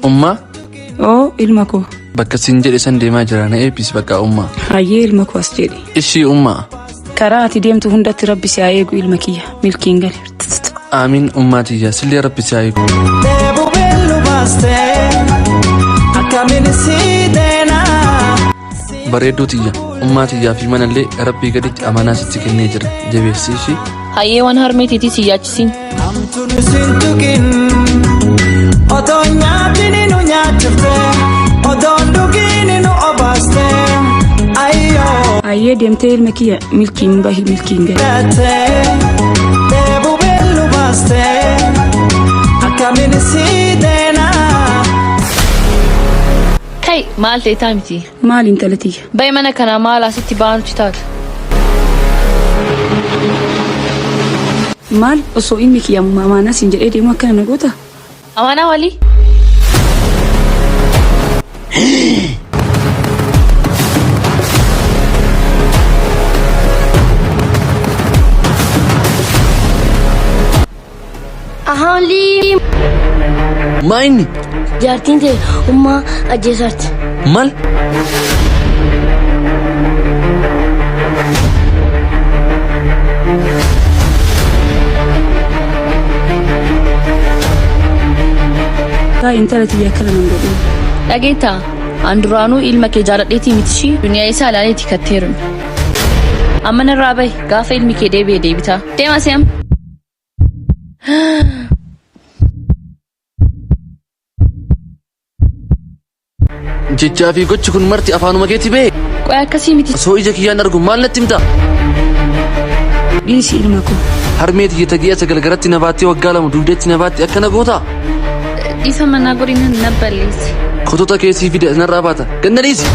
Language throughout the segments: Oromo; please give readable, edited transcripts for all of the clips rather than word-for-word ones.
Ummaa Oo ilma koo. bakka siin jedhe san deemaa jira na eebbisi bakka ummaa. Hayyee ilma koo as jedhi. Ishii ummaa. Karaa ati deemtu hundatti rabbi si haa eegu ilma kiyya. Milkiin gali. Aamiin ummaa tiyya sillee rabbi si haa eegu. Deebu beellu baastee akkamiin si deenaa. Bareedduu tiyya ummaa tiyyaa fi manallee rabbii gaditti amanaa sitti kennee jira jabeessi ishii. Hayyee waan harmee teetii si yaachisiin. Hamtuun sin tuqin otoo nyaatiin nu nyaachifte otoo dhugiin nu obaaste ayyoo Hayyee deemtee ilma kiyya milkiin bahi milkiin gali. dhattee deebu beellu baastee akkamiin si deenaa. Kai maal ta'e taa miti. Maal intala tiyya? Ba'i mana kanaa maal asitti ba'anutti taatu. Maal osoo ilmi kiyya amaanaa siin jedhee deemu akkana na goota? Amaanaa walii. Ahaanlii Maa inni? jaartiin ta'e ummaa ajjeesaarti. Maal? Taa intala tiyya akkana nan godhin. Dhageettaa an duraanuu ilma kee jaaladheetii miti ishii duniyaa isaa ilaaleeti katteeruun. Amma narraa bahi gaafa ilmi kee deebi'e deebitaa. Deema seem. Jechaa fi gochi kun marti afaanuma keetti ba'e. Qoy akkasii miti. Osoo ija kiyyaan argu maal natti himta? Dhiisi ilma koo. Harmee tiyya tagi'a sagal garatti na baattee waggaa lama dugdatti na baatte akkana goota? Dhiisa manaa godhina na balleessi. Kotota keessii fide narraa baata. Ganna dhiisi.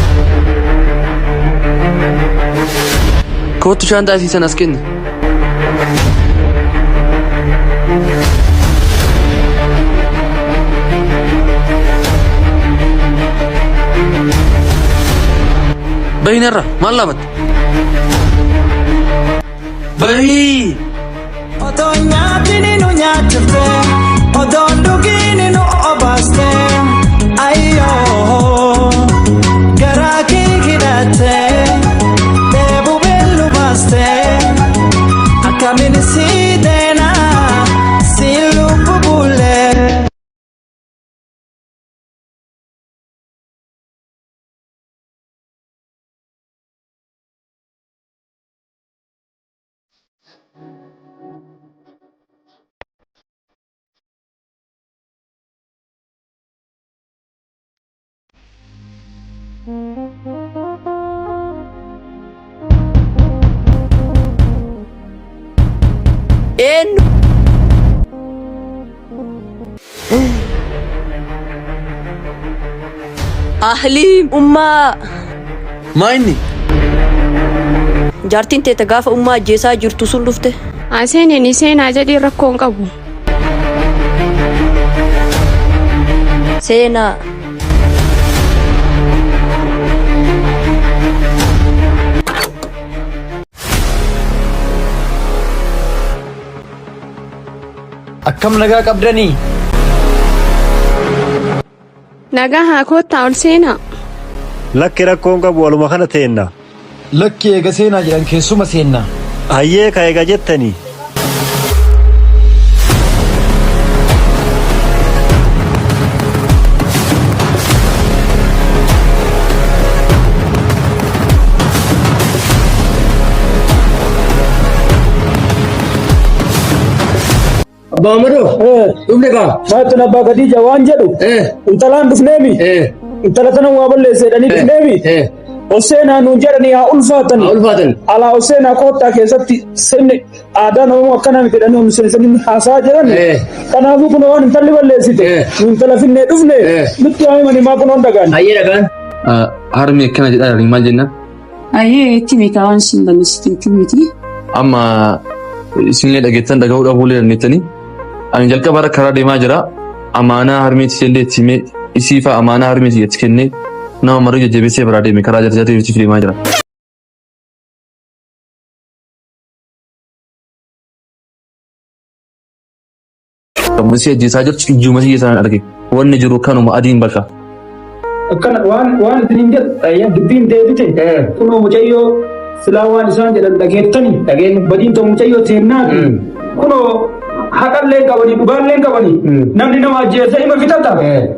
Kottu shaantaa isii sana as kenni. Bahi narra maal laabatta? Bahi! Otoo nyaatiin nu nyaachifte otoo dhugiin nu obaaste ayyoo garaa kee hidhatte dheebuu beellu baaste akkamiin si deenaa si lubbu bulee. Eenyu? Ahliim ummaa. Maa inni? Jaartiin teeta gaafa ummaa ajjeesaa jirtu sun dhufte. Aseeneen seenaa jedhii rakkoo hin qabu. Seenaa. Akkam nagaa qabdanii? Nagaa haa koottaa ol seenaa. Lakki rakkoon qabu waluma kana teenna. Lakki eega seenaa jedhan keessuma seenna. Hayyee ka eega jettanii. Abbaa Amadoo dhufne kaa. Maatun abbaa Khadija waan jedhu intalaan dhufneemi intala tana waa balleesse jedhanii dhufneemi Oseenaa nuun jedhanii haa ulfaatani Haa ulfaatan. Alaa Oseenaa koottaa keessatti sirni aadaan Oromoo akkana miti jedhanii nu seensanii haasaa jiran kanaafuu kun waan intalli balleessite nu intala finnee dhufne nutti haa himanii maa kunoon dhagaan. Hayyee dhagaan. Harmi akkana jedhaa jiranii maal jennaan? Hayyee itti mitaa waan isin balleessite itti miti. Amma isinillee dhageettan dhaga'uu dhabuullee dandeettanii. Ani jalqaba irra karaa deemaa jira. Amaanaa harmee tiyya itti himee isii fa'a amaanaa harmee tiyya itti kennee nama marii jajjabeessee biraa deeme karaa jarjarteetiif deemaa jira. Isii ajjeesaa jirtu ijjuma isii isaan arge. Wanni jiru kanuma adiin bakka. Akkana waan waan isiniin jedhu dubbiin deebite kunoo mucayyoo silaa waan isaan jedhan dhageettani badiin ta'u mucayyoo teennaati kunoo haqallee qabanii dhugaallee qabanii namni nama ajjeese ima fixata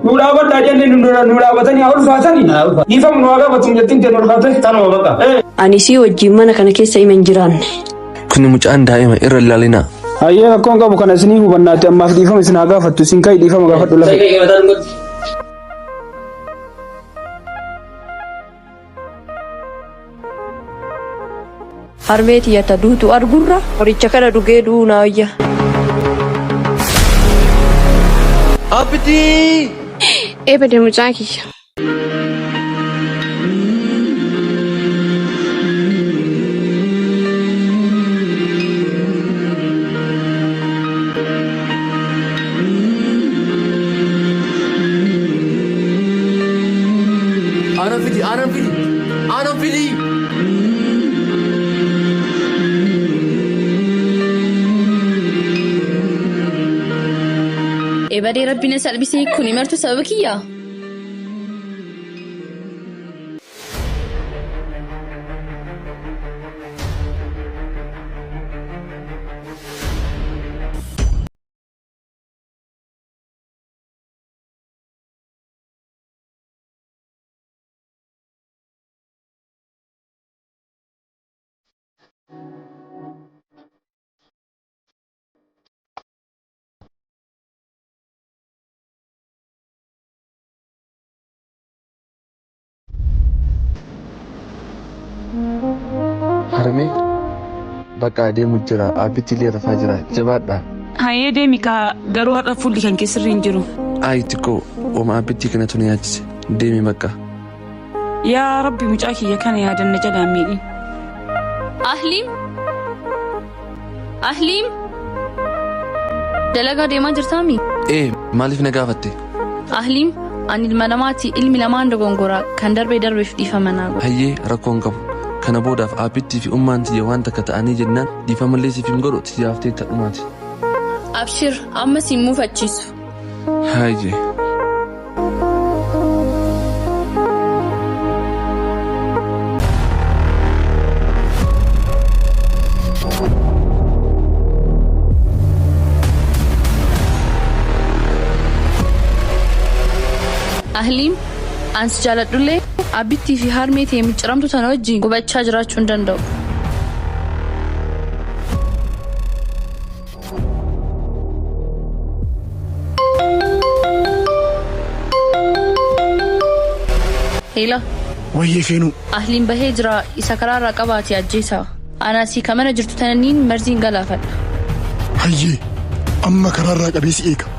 nu dhaabadhaa jennee nu dhaabatanii haa ulfaatanii dhiifama nu haa gaafatu jettiin teen ol kaate. Tanuma bakka. Ani sii wajjin mana kana keessa ima hin jiraanne. Kuni mucaan daa'ima irra ilaalinaa. Hayyee rakkoon qabu kana isinii hubannaati ammaaf dhiifama isin haa gaafattu isin ka'i dhiifama gaafadhu lafa. Harmee tiyya ta duutu argurra qoricha kana dhugee du'uu naa wayya. Abdii! Eebade mucaa kiyya. Aanan fidi, aanan fidi, aanan fidi! Ebadee rabbi na salphisee kuni martuu sababa kiyyaa? Harmee bakka adeemu jira abbitti illee rafaa jira jabaadha. Hayyee deemi kaa garuu har'a fuulli kan kee sirrii hin jiru. Ayi xiqqoo oma abbittii kanatu na yaachise deemi bakka. Yaa Rabbi mucaa kiyya kana yaadanna jalaa miidhin. Ahliim! Ahliim! Dalagaa deemaa jirtaami? Ee maaliif na gaafatte? Ahliim, ani ilma namaati ilmi namaan dogongora kan darbee darbeef dhiifama naa godhi. Hayyee rakkoo hin qabu. Kana boodaaf aabbittii fi ummaan tiyya waan takka ta'anii jennaan dhiifamallee siif hin godhu tiyya haftee tadhumaati. Abshir, amma si hin muufachiisu. Hayyee. Ahliim, an si jaaladhullee abbittii fi harmee tee micciramtu tana wajjin gubachaa jiraachuu hin danda'u. Heela, Wayyee feenuu. Ahliin bahee jira isa karaarraa qabaate ajjeesaa. Anaa si ka mana jirtu tananiin marziin galaafadha. Hayyee amma karaarraa qabee si eega.